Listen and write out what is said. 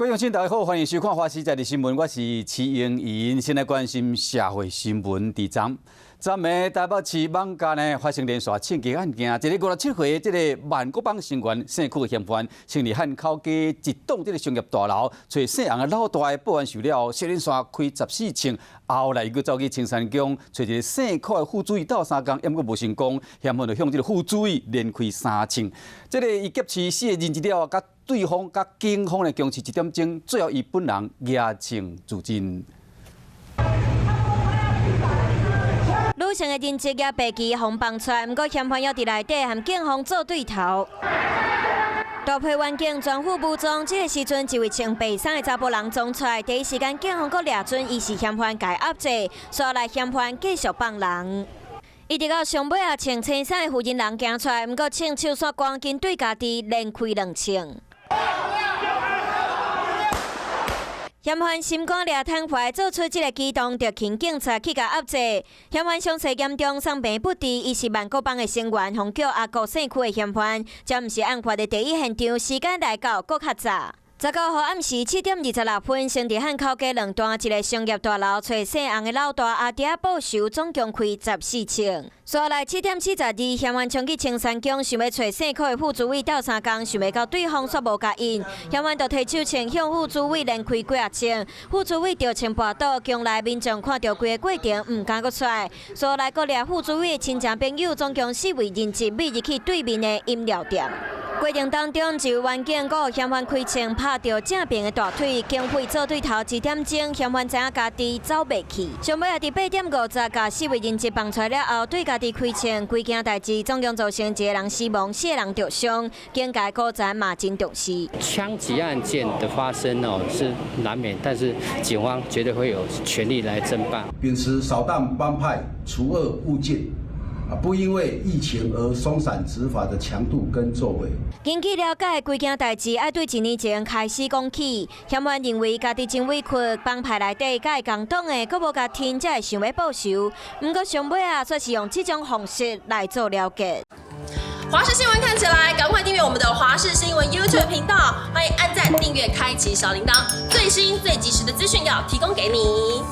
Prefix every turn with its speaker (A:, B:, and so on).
A: 位鄉親大家好，歡迎收看《華視在地新聞》，我是徐英怡。先來關心社會新聞，佇昨昨暝台北市艋舺呢發生連續槍擊案件，一个57歲這个萬國幫成員姓許的嫌犯，先佇漢口街一棟這个商業大樓，揣姓洪的老大的保安受了，連續開14槍，後來閣走去青山宮，揣一个姓柯的副主委鬥相共，毋過無成功，嫌犯就向這个副主委連開三槍。這个伊劫持四个人質了後，佮對方佮警方的僵持一點鐘，最後伊本人舉槍自盡。
B: 女性的人質攑白旗予放出來，毋過嫌犯猶佇內底和警方做對頭。大批員警全副武裝，這个時陣一位穿白衫的查埔人衝出來，第一時間警方閣掠準伊是嫌犯共壓制，煞來嫌犯繼續放人。一直到上尾仔，穿青衫的負責人行出來，毋過槍手煞趕緊對家己連開兩槍。嫌犯心肝掠坦懷，做出這个舉動，就請警察去共壓制。嫌犯傷勢嚴重，送病不治。伊是萬國幫的成員，予叫阿國姓許的嫌犯，這毋是案發的第一現場，時間來到閣較早。19號暗時7點26分，先佇漢口街兩段一个商業大樓，揣姓洪的老大阿弟仔報仇，總共開14槍。煞來7點42，嫌犯衝去青山宮，想欲揣姓柯的副主委鬥相共，想袂到對方煞無共應，嫌犯就提手槍向副主委連開幾仔槍，副主委著槍跋倒，宮內民眾看著規个過程，毋敢閣出來。煞來閣掠副主委的親戚朋友，總共四位人質，匿入去對面的飲料店。過程當中，一位員警閣予嫌犯開槍拍著正爿的大腿，警匪做對頭一點鐘，嫌犯知影家己走袂去。上尾仔佇8點50，共四位人質放出來了後，對家己開槍，規件代誌總共造成一个人死亡，四个人著傷。警界高層嘛真重視。
C: 槍擊案件的發生哦是難免，但是警方絕對會有權力來偵辦。
D: 秉持掃蕩幫派、除惡務盡，啊，不因為疫情而鬆散執法的強度跟作為。
B: 根據了解，規件代誌愛對一年前開始講起。嫌犯認為家己真委屈，幫派內底佮伊仝黨的，閣無共聽，才會想欲報仇。毋過上尾仔，煞是用這種方式來做了結。
E: 華視新聞看起來，趕快訂閱我們的華視新聞 YouTube 頻道，歡迎按讚、訂閱、開啟小鈴鐺，最新最及時的資訊要提供給你。